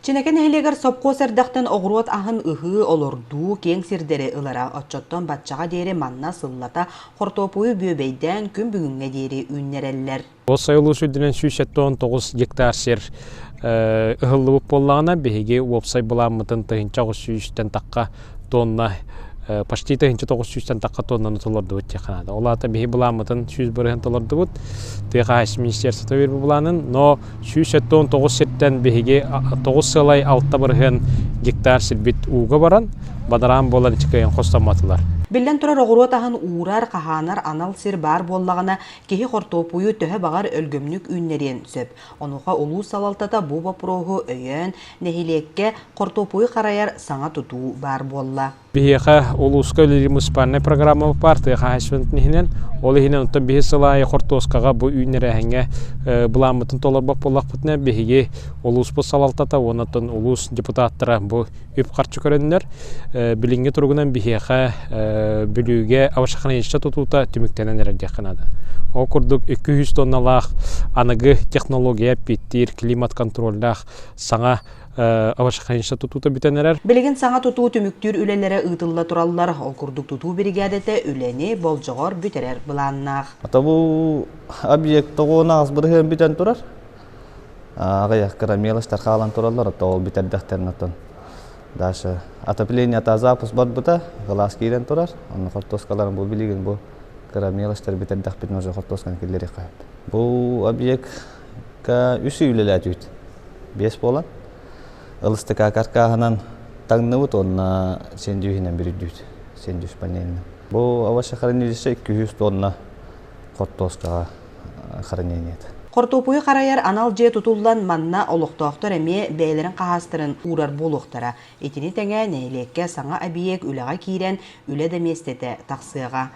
Чинэкэ нэһилиэгэр сопхуос эрдэхтэн оҕуруот аһын ыһыы, олордуу киэҥ сирдэри ылара. Оччоттон баччаҕа диэри манна сыллата хортуоппуйу бүөбэйдээн күн бүгүҥҥэ диэри үүннэрэллэр. Ол сайылыыр үрдүнэн 179 гектар сир ыһыллыбыт буоллаҕына, биһиги уопсай былааммытын 1900-тэн тахха тонна почти 1900-тэн тахха тоннаны толордубут диэххэ наада. Ол аата биһи былааммытын 100% толордубут. Тыа хаһаайыстыба министерствота биэрбит былаанын, но 179 сиртэн биһиги 9,6% гектар сирбит ууга баран, бадараан буолан кыайан хостоммотулар. Биллэн турар, оҕуруот аһын уурар, хаһаанар анал сир баар буоллаҕына, киһи хортуоппуйу төһө баҕар өлгөмнүк үүннэриэн сөп. Онуоха улуус салалтата бу боппуруоһу өйөөн, нэһилиэккэ хортуоппуйу харайар саҥа тутуу баар буолла. Биһиэхэ улууска үлэлиир муниципальнай программа баар тыа хаһаайыстыбатын иһинэн. Ол иһинэн оттон биһи сыл аайы хортуоскаҕа бу үүннэрээһиҥҥэ былааммытын толорбот буоллахпытына, биһиги улууспут салалтата уонна оттон улуус депутаттара бу үп-харчы көрөннөр, билиҥҥи туругунан биһиэхэ Бүлүүгэ овощехранилище тутуута түмүктэнэн эрэр диэххэ наада. Ол курдук 200 тонналаах аныгы технология эппиэттиир климат-контрольдаах саҥа овощехранилище тутуута бүтэн эрэр. Билигин саҥа тутуу түмүктүүр үлэлэрэ ыытылла тураллар. Ол курдук тутуу биригээдэтэ үлэни болдьоҕор бүтэрэр былааннаах. Ата бу объект тоҕуона бырыһыан бүтэн турар. Аҕыйах кыра мелочтар хаалан тураллар, ото ол бүтэрдэхтэрин оттон дальше отопление ата запуск барбыта, глаз киирэн турар. Онно хортуоскаларын бу билигин бу кыра мелочтар бүтэрдэхпитин уже хортуосканы киллэриэххэ сөп. Бу объектка үс үй үлэлээтибит. Биэс буолан ылыстыка каркааһынан таҥныбыт уонна сендүүһүнэн бүрүйдүүт. Сендүүс панельынан. Бу овощехранилище 200 тонна хортуоскаҕа хранениета. Хортуоппуйу харайар анал дьиэ тутуллан, манна олохтоохтор эмиэ бэйэлэрин хаһаастарын уурар буолуохтара. Итини тэҥэ нэһилиэккэ саҥа эбийиэк үлэҕэ киирэн, үлэ да миэстэтэ тахсыаҕа.